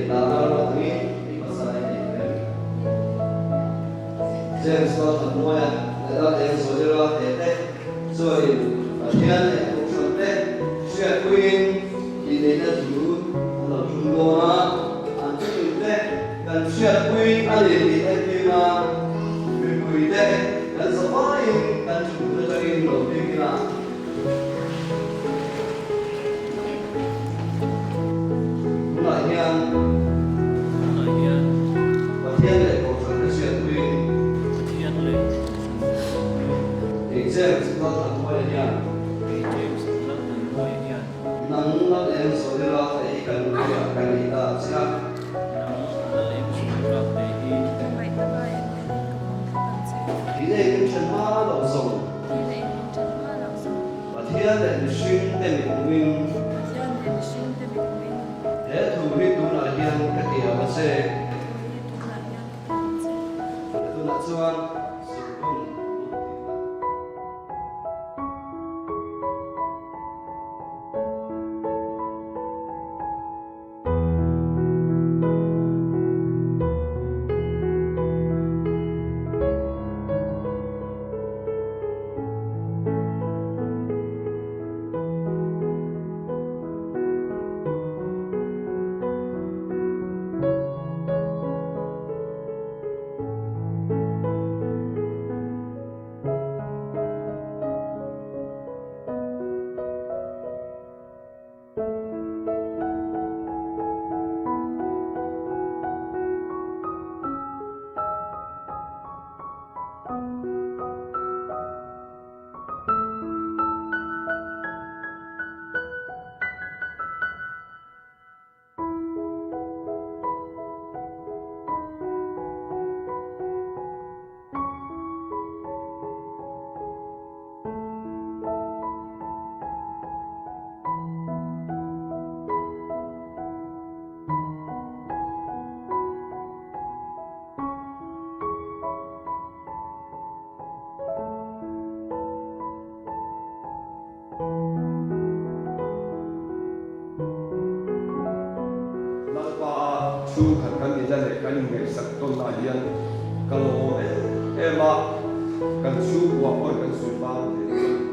Lalram angin i pasal i nei em? James Lalthanmawia leh Lalengzuali Ralte te chuanin Pathian leh Kohhran te hriatpuiin inneihna thu an lo tum dawn a, an thutum te kan hriatpui a ni tih entir nan mipui te kan zavaiin kan thuhmun atangin lo ding ila. Tunah hian Pathian leh Kohhran te hriatpuiin Kei James Lalthanmawia hian Nang Laleng Zawlira te hi kan nupuiah ka nei ta che a. Ti leh min then hma lo zawng. Pathian leh mihring te mithmuhin. He thu hi tunah hian ka ti ang a che. Tunah chuan zungbun bun ti ila. Lalpa a chhungkhat kan nihna leh kan inngaihsak tawnah hian ka lawm em em a, kan chhungkua pawhin kan zui vang thei.